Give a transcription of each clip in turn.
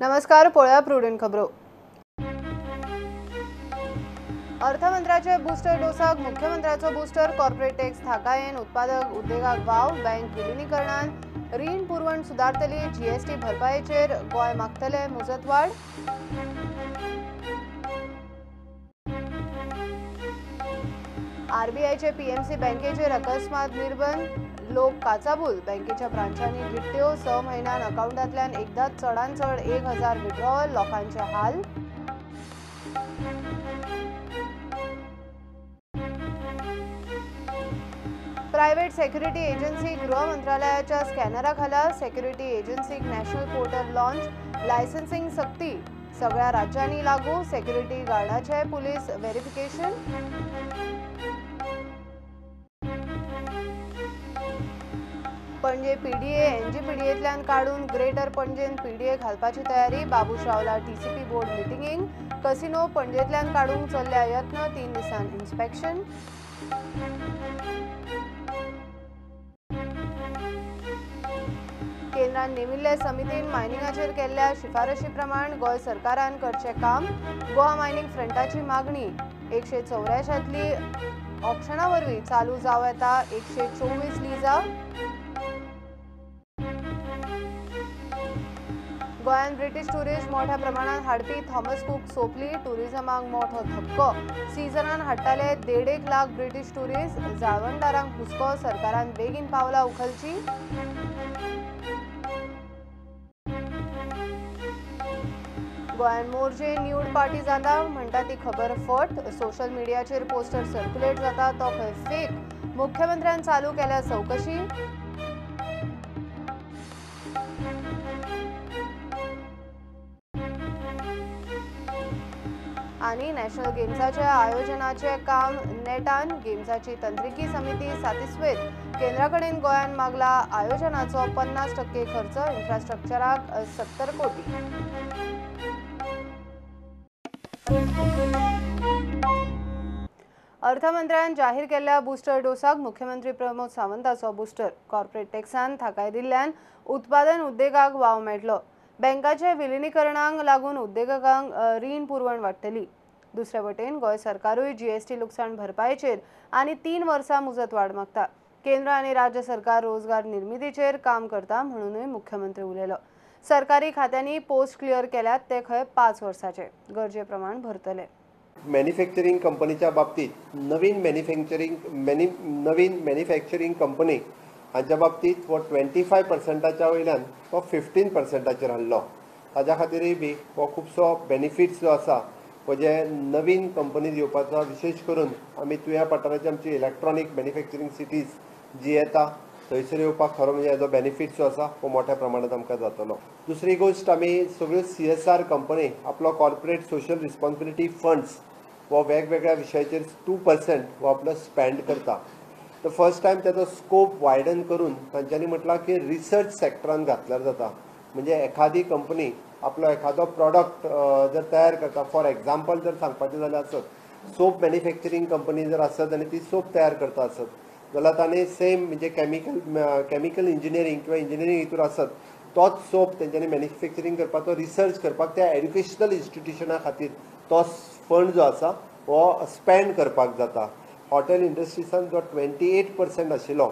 नमस्कार, पळोवया प्रुडंट खबरो। अर्थमंत्र्याचे बुस्टर डोसाक मुख्यमंत्र्याचो बुस्टर, कॉर्पोरेट टॅक्स थाकायेन उत्पादक उद्देगाक वाव, बँक विलिनीकरणान रीण पुरवण सुदारतली, जीएसटी भरपायेचेर गोंय मागतले मुजतवाड। आरबीआयचे पीएमसी बँकेचेर अकस्मात निर्बंध, लोक काचाबूल, बँकेच्या ब्रांचांनी घिट्ट्यो, 6 म्हयन्यान अकाउंटांतल्यान एकदाच चडान चड 1000 विड्रॉवल, लोकांचे हाल। प्रायव्हेट सेक्युरिटी एजन्सी गृह मंत्रालयाच्या स्कॅनरा खाला, सेक्युरिटी एजन्सीक नॅशनल पोर्टल लॉन्च, लायसन्सिंग सक्ती सगळ्या राज्यांनी लागू, सेक्युरिटी गार्डाचे पुलीस व्हेरिफिकेशन। पणजे पीडीए एनजीपीडीएतल्यान काडून ग्रेटर पणजेन पीडीए घालपाची तयारी, बाबूश रावला टीसीपी बोर्ड मिटिंगेक, कसिनो पणजेंतल्यान काडूंक चल्ल्या यत्न, 3 दिसान इन्स्पेक्शन। केंद्रान नेमिल्ले समितीन मायनिंगाचेर केल्ल्या शिफारशी प्रमाण गोंय सरकारान करचें काम, गोवा मायनिंग फ्रंटाची मागणी, 184तली ऑक्शना वरवीं चालू जावं येता 124 लिजां। गोंयांत ब्रिटीश ट्युरिस्ट मोठ्या प्रमाणात हाडपी थॉमस कुक सोंपली, ट्युरिझमाक मोठो धक्को, सिजनान हाडटाले 1.5 लाख ब्रिटीश ट्युरिस्ट, जाळवणदारांक हुस्को, सरकारान बेगीन पावलां उखलची। गोंयांत मोरजे न्यूड पार्टी जाता म्हणटा ती खबर फट, सोशल मिडियाचेर पोस्टर सर्क्युलेट जाता तो खंय फेक, मुख्यमंत्र्यान चालू केल्या चवकशी। आनी नॅशनल गेम्साच्या आयोजनाचे काम नेटान, गेम्साची तंत्रिकी समिती सातिस्वेत, केंद्रा कडेन गोंयान मागला आयोजनाचो 50% खर्च, इन्फ्रास्ट्रक्चराक 70 कोटी। अर्थमंत्र्यान जाहीर केल्ल्या बुस्टर डोसाक मुख्यमंत्री प्रमोद सावंताचो बुस्टर, कॉर्पोरेट टॅक्सान थाकाय दिल्ल्यान उत्पादन उद्देगाक वाव मेळटलो, बँकाचे विलिनीकरणाक लागून उद्देगांक रीण पुरवण वाडटली। दुसरे वटेन गोंय सरकारूय जीएसटी लुकसाण भरपायेचेर आनी 3 वर्सां मुजतवाड मागता। केंद्र आनी राज्य सरकार रोजगार निर्मितीचेर काम करता म्हणूनय मुख्यमंत्री उलयलो। सरकारी खात्यांनी पोस्ट क्लियर केल्यात ते खंय 5 वर्साचे गरजे प्रमाण भरतले। मॅन्युफॅक्चरिंग कंपनीच्या बाबतीत नवीन मॅन्युफॅक्चरिंग कंपनी हांच्या बाबतीत हो 25%च्या वयल्यान तो 15%चेर हाडलो। ताज्या खातीरय बी हो खुबसो बेनिफिट्स जो आसा हो जे नवीन कंपनीज येवपाचो, विशेश करून आमी तुया पठाराची आमची इलेक्ट्रॉनीक मॅन्युफॅक्चरिंग सिटीज जी येता थंयसर येवपाक खरो म्हणजे हेजो बेनिफीट जो आसा हो मोठ्या प्रमाणात आमकां जातलो। दुसरी गोश्ट, आमी सगळ्यो CSR company आपलो कॉर्पोरेट सोशल रिस्पॉन्सिबिलिटी फंड्स हो वेगवेगळ्या विशयाचेर 2% हो आपलो स्पेंड करता। तर फर्स्ट टायम त्याचो स्कोप वायडन करून तांच्यांनी म्हटलां की रिसर्च सेक्टरान घातल्यार जाता, म्हणजे एखादी कंपनी आपलो एखादो प्रॉडक्ट जर तयार करता, फॉर एग्जाम्पल जर सांगपाचें जाल्यार आसत सोप मॅन्युफॅक्चरिंग कंपनी जर आसत आनी ती सोप तयार करता आसत जाल्यार ताणें सेम म्हणजे केमिकल इंजिनियरींग किंवा इंजिनियरींग हितूर आसत तोच सोप तेंच्यांनी मॅन्युफॅक्चरिंग करपाचो रिसर्च करपाक त्या एड्युकेशनल इन्स्टिट्युशना खातीर तो फंड जो आसा हो स्पेंड करपाक जाता। हॉटेल इंडस्ट्रीसान जो 28% आशिल्लो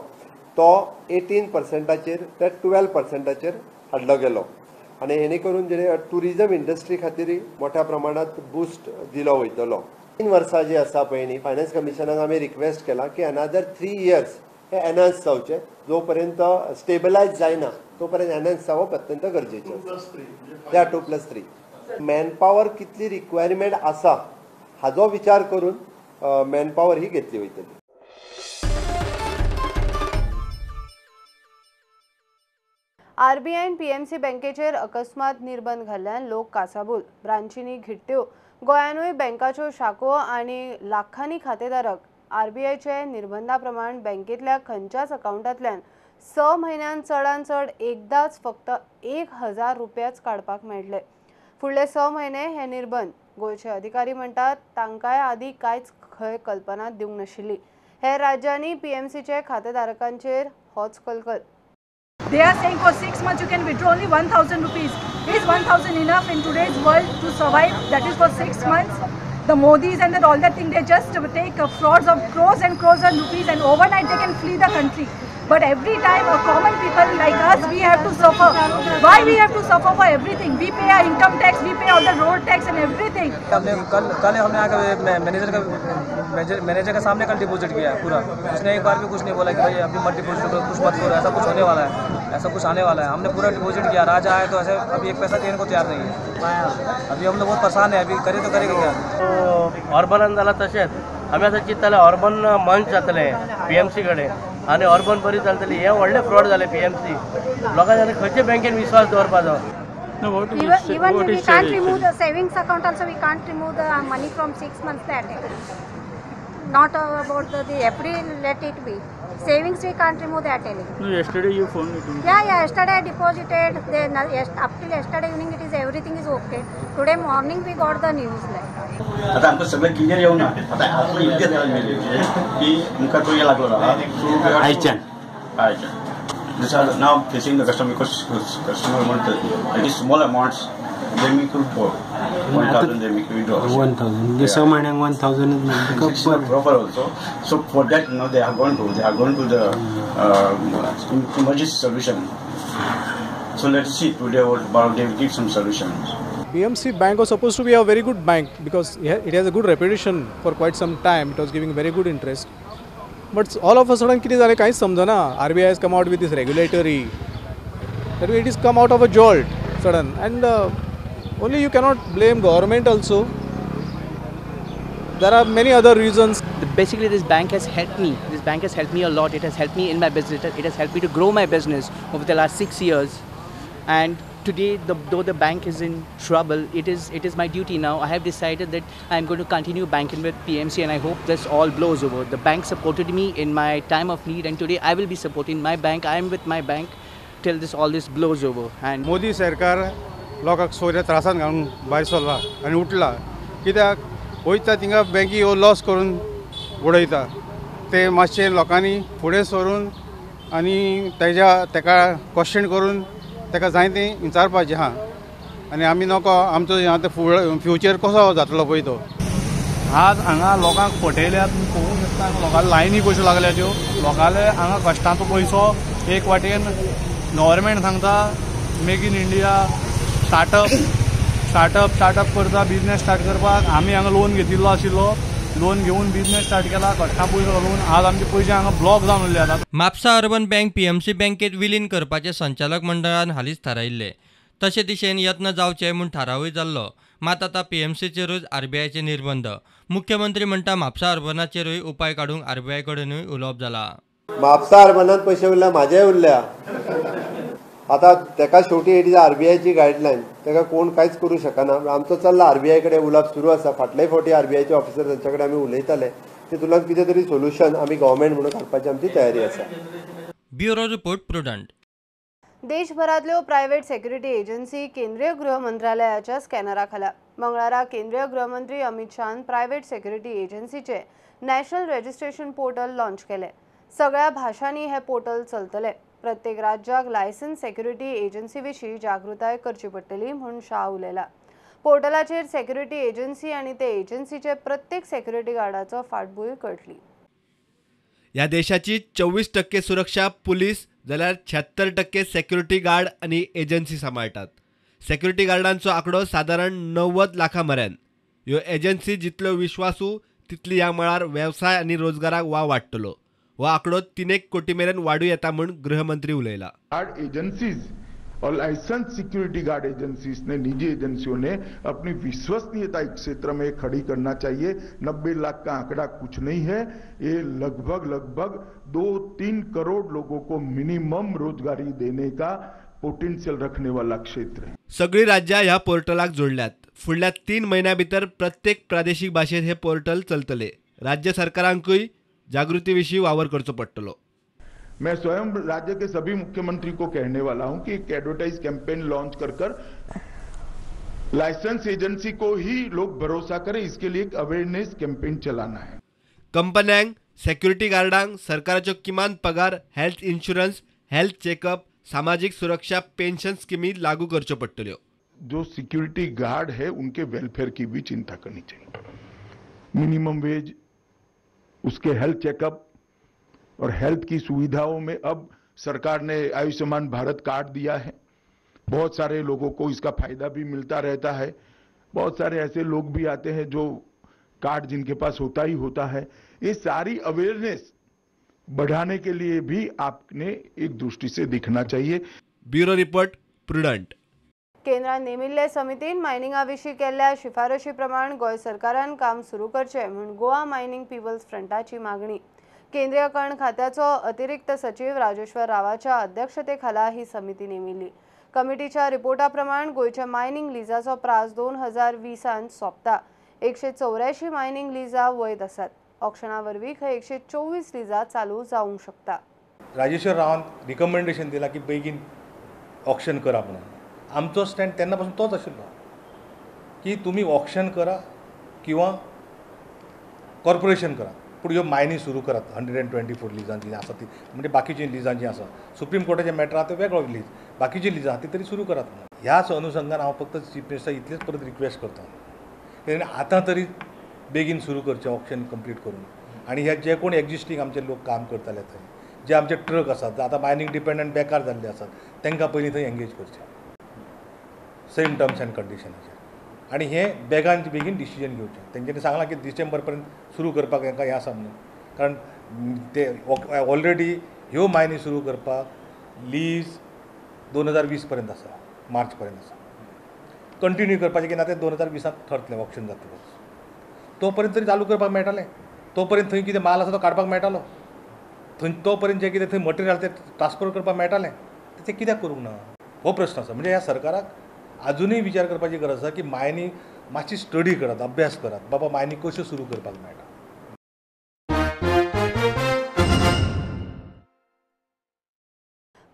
तो 18%चेर ते 12%चेर हाडलो गेलो आनी हेणे करून जे ट्युरिजम इंडस्ट्री खातीर मोठ्या प्रमाणात बूस्ट दिलो वयतलो। 3 वर्सां जी आसा पळय न्ही, फायनान्स कमिशनाक आमी रिक्वेस्ट केला की अनादर 3 इयर्स हे एनहान्स जावचे, जो पर्यंत स्टेबलायज जायना तो पर्यंत एनहान्स जावप अत्यंत गरजेचें आसा। त्या 2+3 मॅनपावर कितली रिक्वायरमेंट आसा हाजो विचार करून मॅनपावर ही घेतली वयतली। आरबीआयन पीएमसी बँकेचेर अकस्मात निर्बंध घाल्ल्यान लोक काचाबूल, ब्रांचींनी घिट्ट्यो, गोंयानूय बँकाच्यो शाखो आनी लाखांनी खातेधारक आरबीआयचे निर्बंधा प्रमाण बँकेतल्या खंयच्याच अकाउंटांतल्यान 6 म्हयन्यान चडान चड एकदाच फक्त 1000 रुपयाच काडपाक मेळटले। फुडले 6 म्हयने हे निर्बंध, गोंयचे अधिकारी म्हणटात तांकांय आदी कांयच खंय कल्पना दिवंक नाशिल्ली। हेर राज्यांनी पीएमसीचे खातेधारकांचेर होच कलकल। They are saying for 6 months you can withdraw only 1,000 rupees. Is 1,000 enough in today's world to survive? That is for 6 months. The Modis and that all that thing, they just take frauds of crores and crores of rupees, and overnight they can flee the country. But every time a common people like us, we have to suffer. Why we have to suffer for everything? We pay our income tax, we pay all the road tax and everything. हमने कल हमने आकर manager K सामने कल deposit किया पूरा। उसने एक bar भी कुछ नहीं बोला कि भाई अभी मत डिपॉजिट करो, कुछ मत करो, ऐसा कुछ होने वाला है, ऐसा कुछ आने वाला है। हमने पूरा डिपॉजिट किया, राजा आए तो ऐसे अभी एक पैसा देने को तैयार नहीं है। अभी हम लोग बहुत परेशान है, अभी करे तो करेंगे क्या। अर्बनान जाला तशेंच आमी आतां चिंतताले अर्बन मंच जातलें पीएमसी कडेन आनी अर्बन बरी चलतली। हे व्हडले फ्रॉड जाले पीएमसी लोकांक आनी खंयचे बँकेन विश्वास दवरपाचो। Even we can't remove the savings account also, we can't remove the money from 6 months that. Not about the FD, let it be. Savings we can't remove that any. No, yesterday you phoned me. Yeah, yesterday I deposited. Then up till yesterday evening it is everything is okay. Today morning we got the news like. आता आमकां सगळें clear येवना, आतां आतां इतकें जालें की आमकां तो हे लागलो ना आयच्यान आयच्यान. These are now facing the customer because customer want it is small amounts they make withdraw 1,000 they make withdraw 1,000 this महिन्याक 1,000 is proper also. So for that now they are going to the emergency solution. So let's see today or tomorrow they will give some solutions. PMC Bank was supposed to be a very good bank because it has a good reputation for quite some time. It was giving very good interest. But all of a sudden, कितें जालें कांयच समजना. RBI has come out with this regulatory. That way it is come out of a jolt sudden. And only you cannot blame government also. There are many other reasons. Basically, this bank has helped me. This bank has helped me a lot. It has helped me in my business. It has helped me to grow my business over the last 6 years. And today, though the bank is in trouble, it is my duty now. I have decided that I am going to continue banking with PMC, and I hope this all blows over. The bank supported me in my time of need, and today I will be supporting my bank. I am with my bank till this all this blows over. And Modi सरकार लोकांक सोयऱ्या त्रासान घालून भायर सरला आनी उठला, कित्याक वयता थिंगा बँकी हो लॉस करून उडयता. ते मातशें लोकांनी फुडें सरून आनी तेज्या तेका क्वेश्चन करून ताका जाय तें विचारपाचें आहा. आनी आमी नको आमचो आतां फ्युचर कसो जातलो पळय तो. आज हांगा लोकांक फटयल्यात, पळोवंक शकता लोकांक लायनी कश्यो लागल्या त्यो. लोकांले हांगा कश्टांचो पयसो एक वाटेन गव्हर्मेंट सांगता make in India, startup करता, बिजनेस स्टार्ट करपाक. आमी हांगा लोन घेतिल्लो आशिल्लो, लोन घेवन बिजनेस स्टार्ट केला, कश्टां पयसो घालून आज आमचे पयशे हांगा ब्लॉक जावन उरले. आतां म्हापसा अर्बन बँक पीएमसी बँकेत विलीन करपाचें संचालक मंडळान हालींच थारायिल्लें. तशे दिशेन यत्न जावचे म्हूण थारावूय जाल्लो. मात आतां पीएमसीचेरूच आरबीआयचे निर्बंध. मुख्यमंत्री म्हणटा म्हापसा अर्बनाचेरूय उपाय काडूंक आरबीआय कडेनूय उलोवप जाला. म्हापसा अर्बनात पयशे उरल्या, म्हाजेय उरल्या. आतां तेका शेवटी it is आरबीआयची गायडलायन, तेका कोण कांयच करूं शकना. आमचो चल्ला आरबीआय कडेन उलोवप सुरू आसा. फाटले फावटी आरबीआयचे ऑफिसर तांच्या कडेन आमी उलयताले, तितूंतल्यान कितें तरी सोल्युशन आमी गव्हर्मेंट म्हणून काडपाची आमची तयारी आसा. Bureau report, Prudent. देशभरातल्यो प्रायव्हेट security agency केंद्रीय गृह मंत्रालयाच्या स्कॅनरा खाला. मंगळारा केंद्रीय गृहमंत्री अमित शहान प्रायव्हेट सेक्युरिटी एजन्सीचे नॅशनल रजिस्ट्रेशन पोर्टल लॉन्च केले. सगळ्या भाषांनी हे पोर्टल चलतले. प्रत्येक राज्याक लायसन्स सेक्युरिटी एजन्सी विशीं जागृताय करची पडटली म्हूण शाह उलयला. पोर्टलाचेर सेक्युरिटी एजन्सी आनी ते एजन्सीचे प्रत्येक सेक्युरिटी गार्डाचो फाटभूंय कळटली. ह्या देशाची 24% सुरक्षा पुलीस जाल्यार 76% सेक्युरिटी गार्ड आनी एजन्सी सांबाळटात. सेक्युरिटी गार्डांचो आंकडो सादारण 90 लाखां मेरेन. ह्यो एजन्सी जितल्यो विश्वासू तितली ह्या मळार वेवसाय आनी रोजगाराक वाव वाडटलो. हो आंकडो 3 कोटी मेरेन वाडू येता म्हूण गृहमंत्री उलयला. गार्ड एजन्सीज और लाइसेंस सिक्योरिटी गार्ड एजेंसीज ने, निजी एजेंसियों ने अपनी विश्वसनीयता इस क्षेत्र में खड़ी करना चाहिए। 90 लाख का आंकड़ा कुछ नहीं है, ये लगभग लगभग 2-3 करोड़ लोगों को मिनिमम रोजगारी देने का पोटेंशियल रखने वाला क्षेत्र है। सगळी राज्यां ह्या पोर्टलाक जोडल्यात। फुडल्या 3 म्हयन्या भितर प्रत्येक प्रादेशिक भाशेंत हे पोर्टल चलतले। राज्य सरकारांकूय जागृती विशीं वावर करचो पडटलो। मैं स्वयं राज्य के सभी मुख्यमंत्री को कहने वाला हूं कि एक एडवर्टाइज कैंपेन लॉन्च कर कर लाइसेंस एजेंसी को ही लोग भरोसा करें, इसके लिए एक अवेयरनेस कैंपेन चलाना है। कंपन्यांक, सेक्युरिटी गार्डांक सरकाराचो किमान पगार, हेल्थ इन्शुरन्स, हेल्थ चेकअप, सामाजिक सुरक्षा, पेन्शन स्किमी लागू करच्यो पडटल्यो। जो सिक्योरिटी गार्ड है उनके वेलफेयर की भी चिंता करनी चाहिए। मिनिमम वेज, उसके हेल्थ चेकअप और हेल्थ की सुविधाओं में अब सरकार ने आयुष्मान भारत कार्ड दिया है, बहुत सारे लोगों को इसका फायदा भी मिलता रहता है। बहुत सारे ऐसे लोग भी आते हैं जो कार्ड जिनके पास होता ही होता है। ये सारी अवेयरनेस बढ़ाने के लिए भी आपने एक दृष्टि से देखना चाहिए। Bureau report, Prudent. केंद्रान नेमिल्ले समितीन मायनिंगा विशीं केल्ल्या शिफारशी प्रमाण गोंय सरकारान काम सुरू करचें म्हूण गोवा मायनिंग पिपल्स फ्रंटाची मागणी। केंद्रीय खण खात्याचो अतिरिक्त सचीव राजेश्वर रावाच्या अध्यक्षतेखाला ही समिती नेमिल्ली। कमिटीच्या रिपोर्टा प्रमाण गोंयच्या मायनिंग लिजाचो प्रास 2020 सोंपता। 184 मायनिंग लिजा वैध आसात। ऑक्शना वरवीं खंय 124 लिजा चालू जावंक शकता। राजेश्वर रावान रिकमेंडेशन दिला की बेगीन ऑक्शन करा म्हणून। आमचो स्टँड तेन्ना पासून तोच आशिल्लो की तुमी ऑक्शन करा किंवा कॉर्पोरेशन करा, पूण ह्यो मायनी सुरू करात। 124 लिजां जी आसा ती म्हणजे बाकीची लिजां जी आसा सुप्रीम कोर्टाचे मॅटर आहा ते वेगळो लीज, बाकीची लिजां आहा ती तरी सुरू करात म्हणून। ह्याच अनुषंगान हांव फक्त चीफ मिनिस्टर इतलेच परत रिक्वेस्ट करता कारण आतां तरी बेगीन सुरू करचें ऑक्शन कंप्लीट करून। आनी हे जे कोण एग्जिस्टींग आमचे लोक काम करताले थंय जे आमचे ट्रक आसात आतां मायनींग डिपेंडंट बेकार जाल्ले आसात तांकां पयलीं थंय एंगेज करचें सेम टर्म्स एंड कंडिशनाचेर। आनी हे बेगान बेगीन डिसिजन घेवचें। तेंच्यांनी सांगलां की डिसेंबर पर्यंत सुरू करपाक तांकां हें आसा म्हणून, कारण ते ऑलरेडी ह्यो मायनी सुरू करपाक लीज 2020 पर्यंत आसा, मार्च पर्यंत आसा। कंटिन्यू करपाचें की ना तें 2020 ठरतलें ऑक्शन जातकच, तो पर्यंत तरी चालू करपाक मेळटालें। तो पर्यंत थंय कितें माल आसा तो काडपाक मेळटालो, थंय तो पर्यंत जें कितें थंय मटेरियल तें ट्रान्सफर करपाक मेळटालें, तें कित्याक करूंक ना हो प्रश्न आसा। म्हणजे ह्या सरकाराक अजुनूय विचार करपाची गरज आसा की मायनी मातशी स्टडी करात, अभ्यास करात, बाबा मायनी कश्यो सुरू करपाक मेळटा।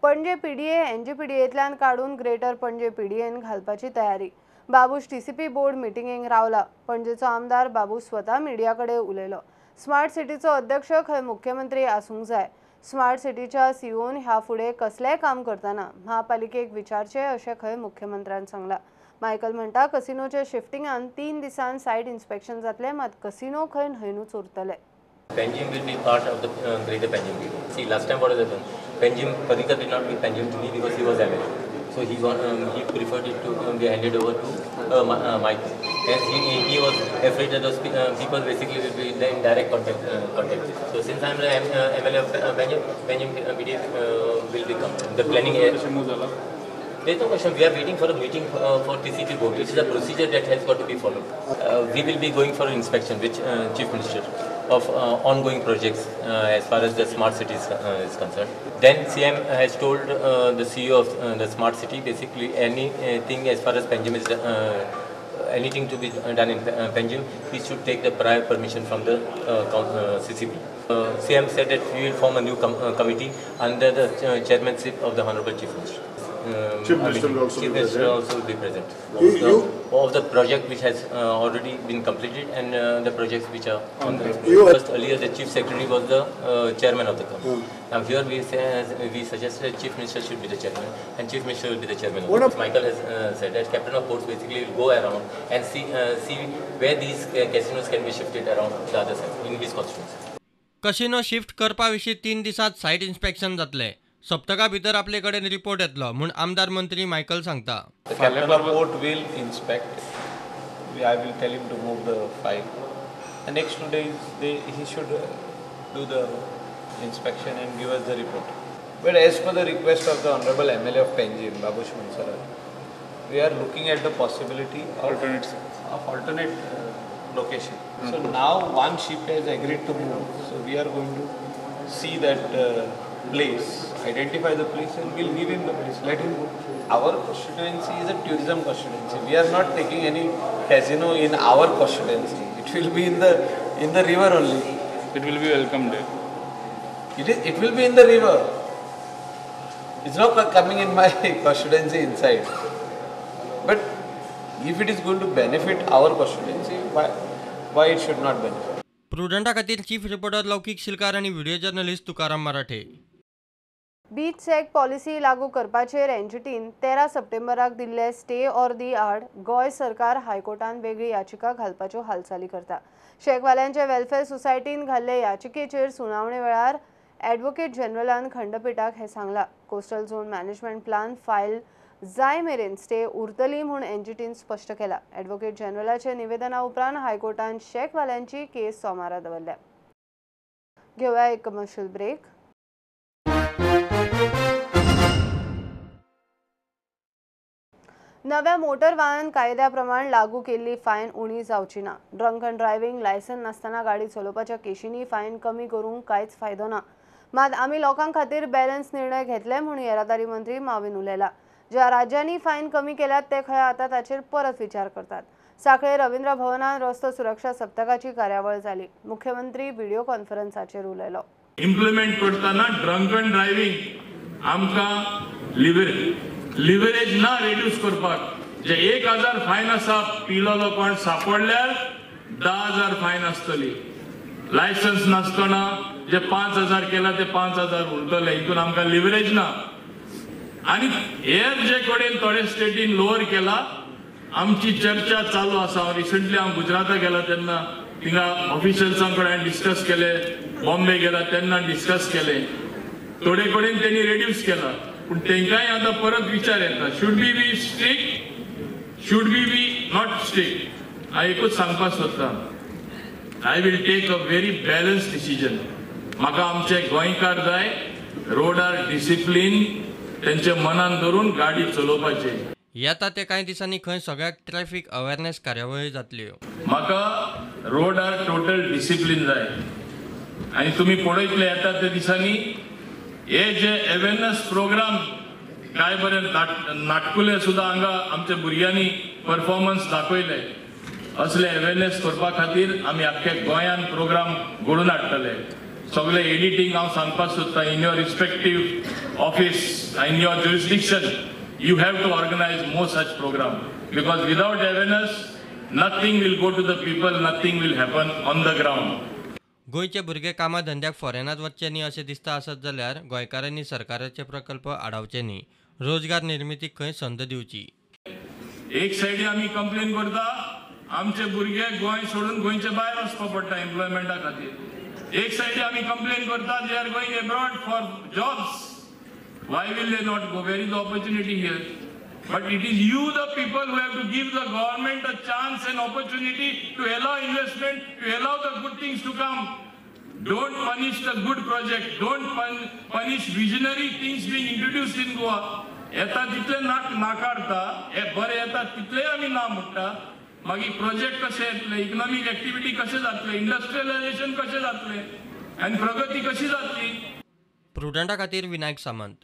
पणजे पीडीए एनजीपीडीएंतल्यान काडून ग्रेटर पणजे पीडीएन घालपाची तयारी। बाबूश टीसीपी बोर्ड मिटिंगेक रावला। पणजेचो आमदार बाबूश स्वता मिडिया कडेन उलयलो। स्मार्ट सिटीचो अध्यक्ष खंय मुख्यमंत्री आसूंक जाय। स्मार्ट सिटीच्या सीओन ह्या फुडें कसलेंय काम करतना महापालिकेक विचारचें अशें खंय मुख्यमंत्र्यान सांगलां। मायकल म्हणटा कसिनोचे शिफ्टिंगान 3 दिसांत सायट इन्स्पेक्शन जातलें, मात कसिनो खंय न्हयनूच उरतले। Panjim will be part of the greater Panjim region. See, last time what has happened? Panjim, Parrikar did not give Panjim to me because he was MLA. So he preferred it to be handed over to Michael. As he was afraid that those people basically will be in direct contact. So since I am the MLA of Panjim, Panjim BDF will become the planning. There is no question. We are waiting for a meeting for TCP board. It is a procedure that has got to be followed. We will be going for an inspection with Chief Minister of ongoing projects as far as the smart cities is concerned. Then CM has told the CEO of the smart city basically anything as far as Panjim is anything to be done in Panjim, he should take the prior permission from the CCP. CM said that we will form a new committee under the chairmanship of the Honorable Chief Minister. Chief Minister will also Chief be Minister present. Also will be present. Of the project which has already been completed and the projects which are on the first. Earlier the Chief Secretary was the chairman of the committee. Now here we suggested that Chief Minister should be the chairman and Chief Minister will be the chairman. Of the Michael has said that Captain of Ports basically will go around and see where these casinos can be shifted around the other side in his constituency. Casino shift करपा विशीं 3 दिसांत site inspection जातलें। सप्तका भितर आपले कडेन report येतलो म्हूण आमदार मंत्री मायकल सांगता। The captain of port will inspect. I will tell him to move the file. The next 2 days he should do the inspection and give us the report. But as per the request of the Honorable MLA of Panjim, Babush Monserrate, we are looking at the possibility of alternate location. So now one ship has agreed to move. So we are going to see that place, identify the place, and we'll give him the place. Let him go. Our constituency is a tourism constituency. We are not taking any casino in our constituency. It will be in the river only. It will be welcomed there. It will be in the river. It's not coming in my constituency inside. But if it is going to benefit our constituency, why it should not benefit? प्रुडंटा खातीर chief reporter लौकीक शिलकार आनी video journalist Tukaram मराठे। Beach shack policy लागू करपाचेर एनजीटीन 13 सप्टेंबराक दिल्ले stay ऑर्दी आड गोंय सरकार हायकोर्टान वेगळी याचिका घालपाच्यो हालचाली करता. शॅकवाल्यांचे वेलफेअर सोसायटीन घाल्ले याचिकेचेर सुनावणे वेळार ॲडव्होकेट जनरलान खंडपीठाक हें सांगलां. Coastal zone management plan file जाय मेरेन स्टे उरतली म्हूण एनजीटीन स्पश्ट केला. ॲडव्होकेट जनरलाच्या निवेदना उपरांत हायकोर्टान शॅकवाल्यांची केस सोमारा दवरल्या. घेवया एक कमर्शियल ब्रेक. नव्या मोटर वाहन कायद्या प्रमाण लागू केल्ली फायन उणी जावची ना. ड्रंक अँड ड्रायव्हिंग, लायसन नासतना गाडी चलोवपाच्या केशींनी फायन कमी करूंक कांयच फायदो ना. मात आमी लोकां खातीर बॅलन्स निर्णय घेतले म्हूण येरादारी मंत्री माविन उलयला. ज्या राज्यांनी फायन कमी केल्यात ते खंय आतां ताचेर परत विचार करतात. साखळे रवींद्र भवनान रस्तो सुरक्षा सप्तकाची कार्यावळ जाली. मुख्यमंत्री व्हिडिओ कॉन्फरन्साचेर उलयलो. इम्प्लिमेंट करतना ड्रंक अँड ड्रायव्हिंग आमकां लिव्हरेज ना रेड्यूस करपाक. जे 1000 फायन आसा पिलोलो कोण सापडल्यार 10,000 फायन आसतली. लायसन्स नासतना जे 5,000 केला ते 5,000 उरतले. हितून आमकां लिव्हरेज ना. आनी हेर जे कडेन थोडे स्टेटीन लोअर केला आमची चर्चा चालू आसा. हांव रिसंटली हांव गुजराता गेला तेन्ना थिंगा ऑफिशियल्सां कडेन हांवें डिस्कस केले. बॉम्बे गेला तेन्ना डिस्कस केले. थोडे कडेन तेणी रेड्यूस केला पूण तेंकांय आतां परत विचार येता should be be strict, should be be not strict. हांव एकूच सांगपाक सोदता, I will take a very balance decision. म्हाका आमचे गोंयकार जाय रोडार डिसिप्लीन तेंच्या मनान धरून गाडी चलोवपाची. येता ते कांय दिसांनी खंय सगळ्याक ट्रॅफिक अवेअरनेस कार्यावळी जातल्यो. म्हाका रोडार टोटल डिसिप्लीन जाय आनी तुमी पळयतले येता त्या दिसांनी हे जे अवेअरनेस प्रोग्राम काय बरें नाटकुले सुद्दां हांगा आमच्या भुरग्यांनी परफॉर्मन्स दाखयले. असले अवेअरनेस करपा खातीर आमी आख्खे गोंयान प्रोग्राम घडोवन हाडटले. सगळे एडिटींग हांव सांगपाक सोदता, in your respective office, in your jurisdiction you have to organize more such program because without awareness nothing will go to the people, nothing will happen on the ground. गोंयचे भुरगे कामा धंद्याक फॉरेनात वचचे न्ही अशें दिसता आसत जाल्यार गोंयकारांनी सरकाराचे प्रकल्प आडावचे न्ही. रोजगार निर्मितीक खंय संद दिवची. एक सायडी आमी कंप्लेन करता आमचे भुरगे गोंय सोडून गोंयचे भायर वचपा पडटा एम्प्लॉयमेंटा खातीर. एक सायडी आमी कंप्लेन करता they are going abroad for jobs. Why will they not go? Where is the opportunity here? But it is you, the people, who have to give the government a chance and opportunity to allow investment, to allow the good things to come. Don't punish the good project. Don't punish visionary things being introduced in Goa. येता तितले नाकारता, हे बरे येता तितले आमी ना म्हणटा. मागीर प्रोजेक्ट कशे येतले, इकॉनॉमीक एक्टिविटी कशें जातले, इंडस्ट्रियलायझेशन कशें जातले आनी प्रगती कशी जातली. प्रुडंटा खातीर विनायक सामंत.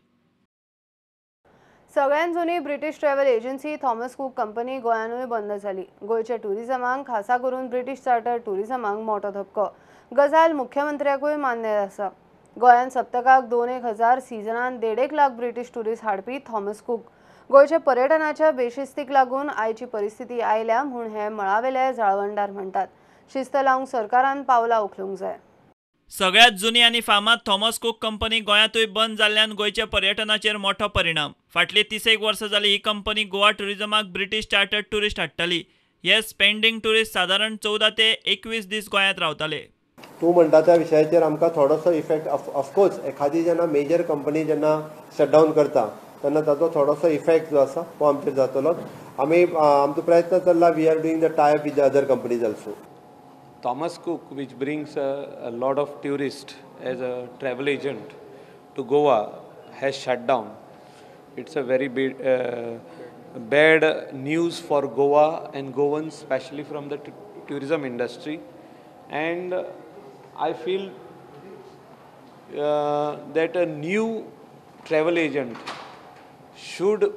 सगळ्यात जुनी British travel agency Thomas Cook company गोंयानूय बंद जाली. गोंयच्या टुरिझमाक खासा करून ब्रिटीश चार्टर टुरिझमाक मोठो धपको. गजाल मुख्यमंत्र्याकूय मान्य आसा. गोंयांत सप्तकाक 2,000 सिजनान 1.5 लाख ब्रिटीश टुरिस्ट हाडपी थॉमस कूक गोंयच्या पर्यटनाच्या बेशिस्तीक लागून आयची परिस्थिती आयल्या म्हूण हे मळावेले जाळवणदार म्हणटात. शिस्त लावंक सरकारान पावलां उखलूंक जाय. सगळ्यात जुनी आनी फामाद थॉमस कूक कंपनी गोंयांतूय बंद जाल्ल्यान गोंयच्या पर्यटनाचेर मोठो परिणाम. फाटली 30 वर्सां जाली ही कंपनी गोवा टुरिझमाक ब्रिटीश चार्टर्ड टुरिस्ट हाडटाली. हे स्पेंडींग टुरिस्ट सादारण 14 ते 21 दीस गोंयांत रावताले. तूं म्हणटा त्या विशयाचेर आमकां थोडोसो इफेक्ट, ऑफकोर्स एखादी जेन्ना मेजर कंपनी जेन्ना शटडावन करता तेन्ना ताचो थोडोसो इफेक्ट जो आसा तो आमचेर जातलो. आमी आमचो प्रयत्न चल्ला, we are doing the tie up with the other companies also. Thomas Cook, which brings a lot of tourists as a travel agent to Goa, has shut down. It's a very bad news for Goa and Goans, especially from the tourism industry. And I feel that a new travel agent should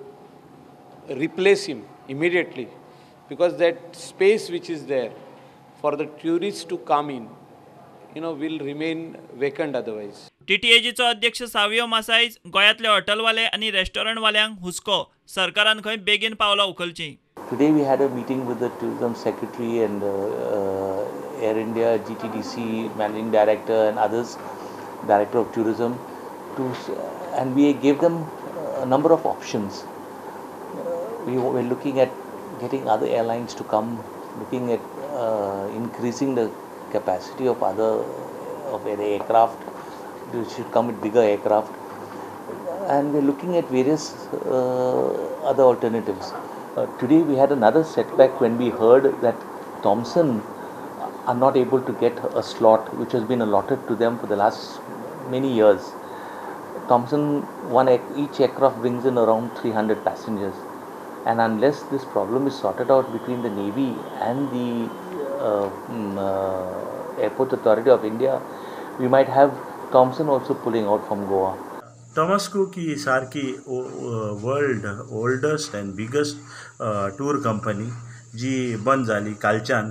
replace him immediately, because that space which is there for the tourists to come in, you know, will remain vacant otherwise. TTAGचो अध्यक्ष सावियो मासाईज गोंयांतले हॉटेलवाले आनी रेस्टॉरंटवाल्यांक हुस्को, सरकारान खंय बेगीन पावलां उखलचीं. Today we had a meeting with the tourism secretary and Air India, GTDC managing director and others, director of tourism, to And we gave them a number of options. We were looking at getting other airlines to come, looking at increasing the capacity of other aircraft, which should come with bigger aircraft, and we're looking at various other alternatives. Today we had another setback when we heard that Thomson are not able to get a slot which has been allotted to them for the last many years. Thomson, each aircraft brings in around 300 passengers, and unless this problem is sorted out between the Navy and the Airport Authority of India, we might have Thomson also pulling out from Goa. Thomas Cook ही सारकी world oldest and biggest tour company जी बंद जाली कालच्यान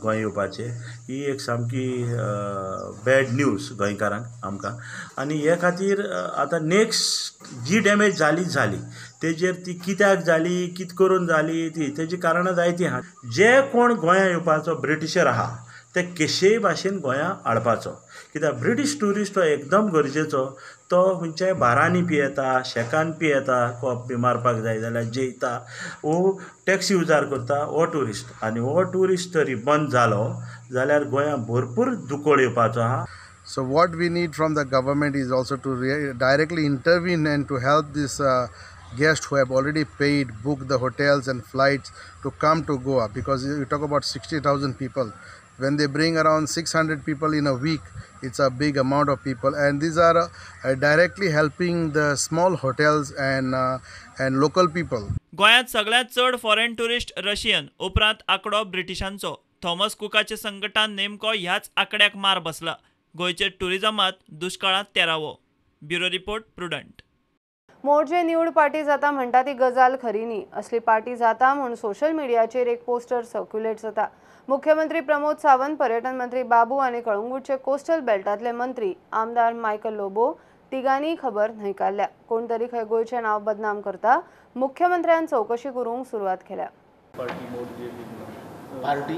गोंय येवपाचें, ही एक सामकी bad news गोंयकारांक आमकां. आनी हे खातीर आतां नेक्स्ट जी डॅमेज जाली जाली तेजेर ती कित्याक जाली, कित करून जाली, ती तेजी कारणां जायतीं आहा. जे कोण गोंया येवपाचो ब्रिटिशर आहा ते कशेय भाशेन गोंया हाडपाचो, कित्याक ब्रिटीश ट्युरिस्ट हो एकदम गरजेचो. तो खंयच्याय बारांनी पियेता, शेकान पियेता, कोप बी मारपाक जाय जाल्यार जेयता, वो टॅक्सी उजार करता हो ट्युरिस्ट. आनी हो ट्युरिस्ट तरी बंद जालो जाल्यार गोंया भरपूर दुकळ येवपाचो आहा. So what we need from the government is also to directly intervene and to help this guests who have already paid, booked the hotels and flights to come to Goa, because you talk about 60,000 people. When they bring around 600 people in a week, it's a big amount of people, and these are directly helping the small hotels and local people. गोंयांत सगळ्यांत चड foreign tourist Russian, उपरांत आंकडो ब्रिटिशांचो. Thomas कुकाच्या संकटान नेमको ह्याच आंकड्याक मार बसला. गोंयचे ट्युरिजमात दुश्काळांत तेरावो. Bureau report, Prudent. Morjim nude party जाता म्हणटा ती गजाल खरी न्ही. असली पार्टी जाता म्हूण सोशल मिडियाचेर एक पोस्टर सर्क्युलेट जाता. मुख्यमंत्री प्रमोद सावंत, पर्यटन मंत्री बाबू आनी कळंगूटचे कोस्टल बेल्टांतले मंत्री आमदार मायकल लोबो तिगांनी खबर न्हयकारल्या. कोण तरी खंय गोंयचें नांव बदनाम करता. मुख्यमंत्र्यान चवकशी करूंक सुरवात केल्या. पार्टी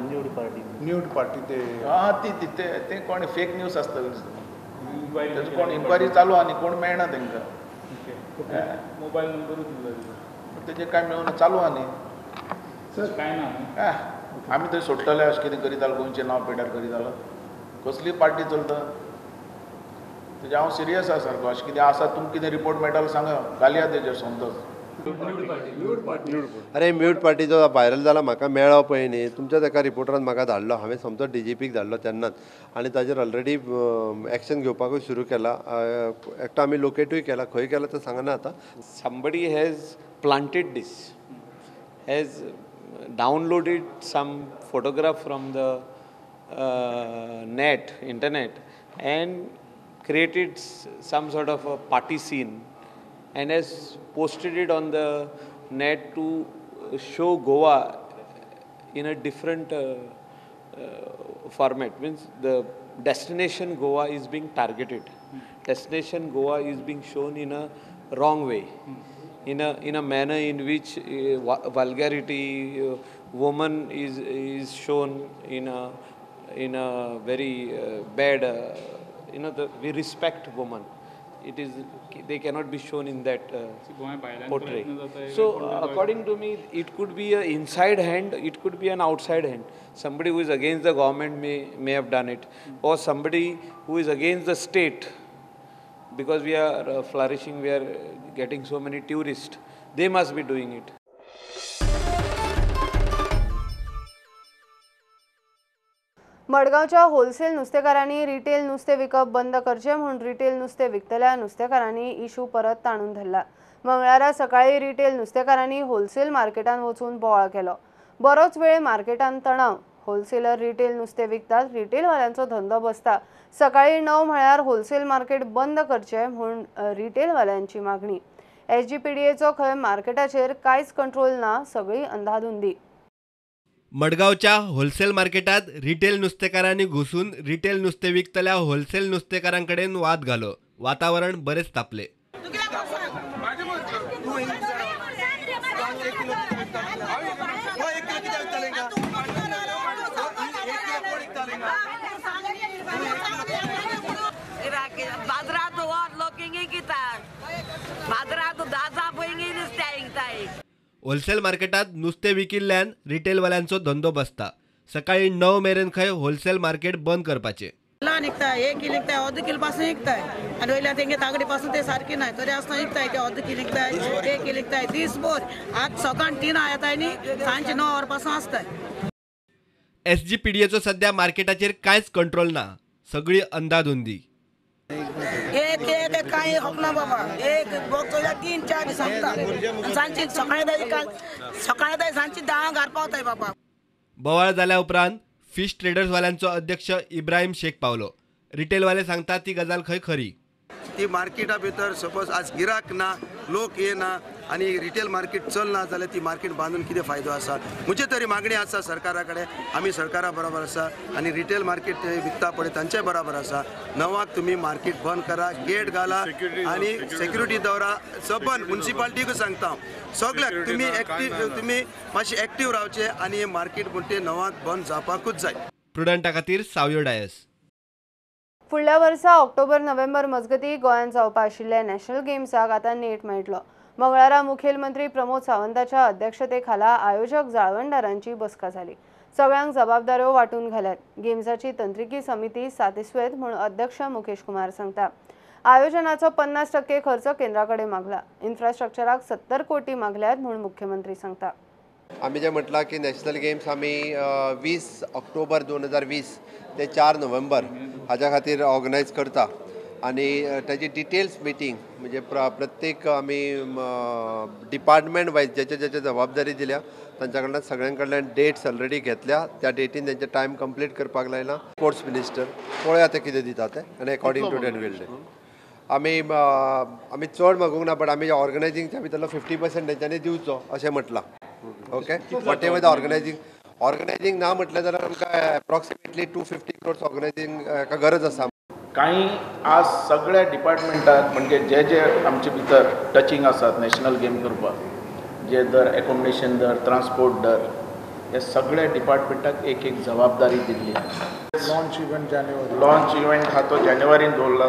न्यूड पार्टी ते हां ती ते कोण फेक न्यूज आसता, तेजो कोण इन्क्वायरी चालू आनी कोण मेळना तांकां. मोबायल नंबरूच दिला तेजेर कांय मेळना, चालू आनी काय ना. आमी थंय सोडटले अशें कितें करीत जाल्यार गोंयचें नांव पेड्यार करीत जाल्यार कसली पार्टी चलता तेजें हांव सिरियस आसा सारको. अशें कितें आसा तुमकां कितें रिपोर्ट मेळटा सांगा, घालया तेजेर सोमतोच. अरे म्यूट पार्टी जो व्हायरल जाला म्हाका मेळ्ळो पळय न्ही, तुमच्याच एका रिपोर्टरान म्हाका धाडलो, हांवें सोमतो डीजीपीक धाडलो तेन्नाच, आनी ताजेर ऑलरेडी एक्शन घेवपाकूय सुरू केला. एकटो आमी लोकेटूय केला, खंय केला तें सांगना आतां. Somebody has planted this, has downloaded some photograph from the net, internet, and created some sort of a party scene and has posted it on the net to show Goa in a different format. Means the destination Goa is being targeted. Destination Goa is being shown in a wrong way, in a manner in which vulgarity, woman is shown in a very bad, we respect woman. It is, they cannot be shown in that portrait. So according to me, it could be an inside hand, it could be an outside hand. Somebody who is against the government may have done it, or somebody who is against the state, because we are flourishing, we are getting so many tourists, they must be doing it. मडगांवच्या wholesale नुस्तेकारांनी retail नुस्तें विकप बंद करचें म्हूण retail नुस्तें विकतल्या नुस्तेकारांनी issue परत ताणून धरला. मंगळारा सकाळीं रिटेल नुस्तेकारांनी होलसेल मार्केटांत वचून बोवाळ केलो. बरोच वेळ मार्केटांत तणाव. होलसेलर रिटेल नुस्तें विकतात, रिटेलवाल्यांचो धंदो बसता. सकाळीं 9 म्हळ्यार होलसेल मार्केट बंद करचें म्हूण रिटेलवाल्यांची मागणी. एसजीपीडीएचो खंय मार्केटाचेर कांयच कंट्रोल ना, सगळी अंधाधुंदी. मडगांवच्या होलसेल मार्केटात रिटेल नुस्तेकारांनी घुसून रिटेल नुस्ते विकतल्या होलसेल नुस्तेकारांकडेन वाद घालो. वातावरण बरेच तापले. बाजारात 10 पयलीं नुस्तें विकताय. होलसेल मार्केटात नुस्तें विकिल्ल्यान रिटेलवाल्यांचो धंदो बसता. सकाळी 9 मेरेन खंय होलसेल मार्केट बंद करपाचें. निघताय 1 किल निघताय, अर्द किल पासून विकताय आनी वयल्यान तेंगे तागडी पासून ते सारकी नाही तरी आसतना विकताय ते अर्द किल विकताय, 1 किल विकताय दीसभर. आज सकाळ 3 येताय न्ही सांजचे 9 वर पासून आसताय. एसजीपीडीएचो सध्या मार्केटाचेर कांयच कंट्रोल ना, सगळी अंदाधुंदी. एक एक कांय होपना बाबा, एक बॉक्स 3-4 सांगता सांजची सकाळी सकाळी सांजची 10 घर पावताय बाबा. बोवाळ जाल्या उपरांत फिश ट्रेडर्सवाल्यांचो अध्यक्ष इब्राहिम शेख पावलो. रिटेलवाले सांगता ती गजाल खंय खरी. ती मार्केटा भितर सपोज आज गिराक ना, लोक येना आनी रिटेल मार्केट चलना जाल्यार ती मार्केट बांदून कितें फायदो आसा? म्हजी तरी मागणी आसा सरकारा कडेन, आमी सरकारा बरोबर आसा आनी रिटेल मार्केट ते विकता पळय तांचे बरोबर आसा. 9 तुमी मार्केट बंद करा, गेट घाला आनी सेक्युरिटी दवरा. सबंद म्युनिसिपालिटीकूय सांगता हांव, सगळ्याक तुमी एक्टीव, तुमी मातशें एक्टीव रावचें आनी मार्केट म्हणटा तें 9 बंद जावपाकूच जाय. प्रुडंटा खातीर सावयो डायस. फुडल्या वर्सा ऑक्टोबर नोव्हेंबर मजगती गोंयांत जावपा आशिल्ल्या नॅशनल गेम्साक आतां नेट मेळटलो. मंगळारा मुखेलमंत्री प्रमोद सावंताच्या अध्यक्षते खाला आयोजक जाळवणदारांची बसका जाली. सगळ्यांक जबाबदाऱ्यो वांटून घाल्यात. गेम्साची तंत्रिकी समिती सातिस्वेत म्हूण अध्यक्ष मुकेश कुमार सांगता. आयोजनाचो 50% खर्च केंद्रा कडेन मागला. इन्फ्रास्ट्रक्चराक 70 कोटी मागल्यात म्हूण मुख्यमंत्री सांगता. आमी जे म्हटलां की नॅशनल गेम्स आमी 20 ऑक्टोबर 2020 ते 4 नोव्हेंबर हाज्या खातीर ऑर्गनायज करता आनी ताजी डिटेल्स मिटींग म्हणजे प्रत्येक आमी डिपार्टमेंट वायज ज्याचे ज्याचे जबाबदारी दिल्या तांच्या कडल्यान सगळ्यां कडल्यान डेट्स ऑलरेडी घेतल्या. त्या डेटीन तेंचे टायम कंप्लीट करपाक लायला. स्पोर्ट्स मिनिस्टर पळोवया ते कितें दिता ते आनी अकॉर्डिंग टू that will आमी आमी चड मागूंक ना, बट आमी ऑर्गनायझिंगच्या भितरलो 50% तेंच्यांनी दिवचो अशें म्हटलां. Okay, whatever the organizing organizing ना म्हटलें जाल्यार आमकां एप्रॉक्सिमेटली 250 क्रोर्स ऑर्गनायझिंग हाका गरज आसा. कांय आज सगळ्या डिपार्टमेंटाक म्हणजे जे जे आमचे भितर टचिंग आसात नॅशनल गेम करपाक, जे दर एकोमोडेशन दर, ट्रान्सपोर्ट दर, हे सगळ्या डिपार्टमेंटाक एक एक जबाबदारी दिल्ली आसा. लॉन्च इव्हेंट जानेवारी, लॉन्च इव्हेंट हा तो जानेवारीन दवरला.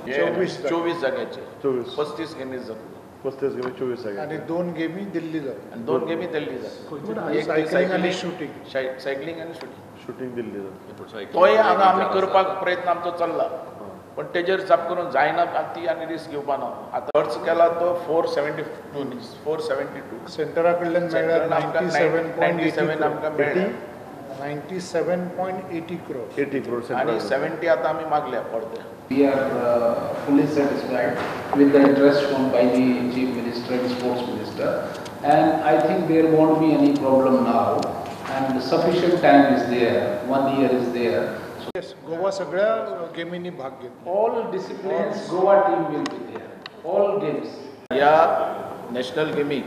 24 जाग्याचे 35 गेमी जातले. 35 गेमी 24 जागे आनी 2 गेमी दिल्ली जाता. आनी 2 गेमी दिल्ली जाता. सायकलिंग आनी शूटिंग, सायकलिंग आनी शूटिंग, शूटिंग दिल्ली जाता. तोय हांगा आमी करपाक प्रयत्न आमचो चल्ला, पण तेजेर जाप करून जायना ती आनी रिस्क घेवपा ना. आतां खर्च केला तो 472 सेंटरा कडल्यान मेळ्ळ्या 97 आमकां मेळ्ळ्या 97.80 क्रोर, 80 क्रोर आनी 70 आतां आमी मागल्या परते. We are fully satisfied with the interest shown by the Chief Minister and Sports Minister, and I think there won't be any problem now, and sufficient time is there, 1 year is there. So yes, Goa सगळ्या गेमींनी भाग घेतला. All disciplines Goa team will be there, all games. ह्या national गेमीक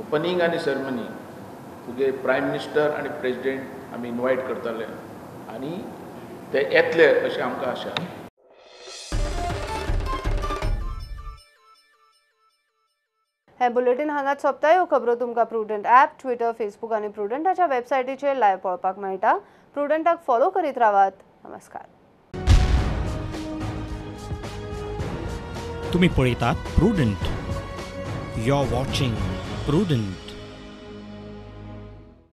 opening आनी ceremony तुगे prime minister आनी president आमी invite करतले आनी ते येतले अशें आमकां आशा. हे बुलेटिन हांगाच सोंपता. ह्यो खबरो तुमकां प्रुडंट ॲप, ट्विटर, फेसबूक आनी प्रुडंटाच्या वेबसायटीचेर लायव्ह पळोवपाक मेळटा. प्रुडंटाक फॉलो करीत रावात. नमस्कार. तुमी पळयतात Prudent. You are watching Prudent.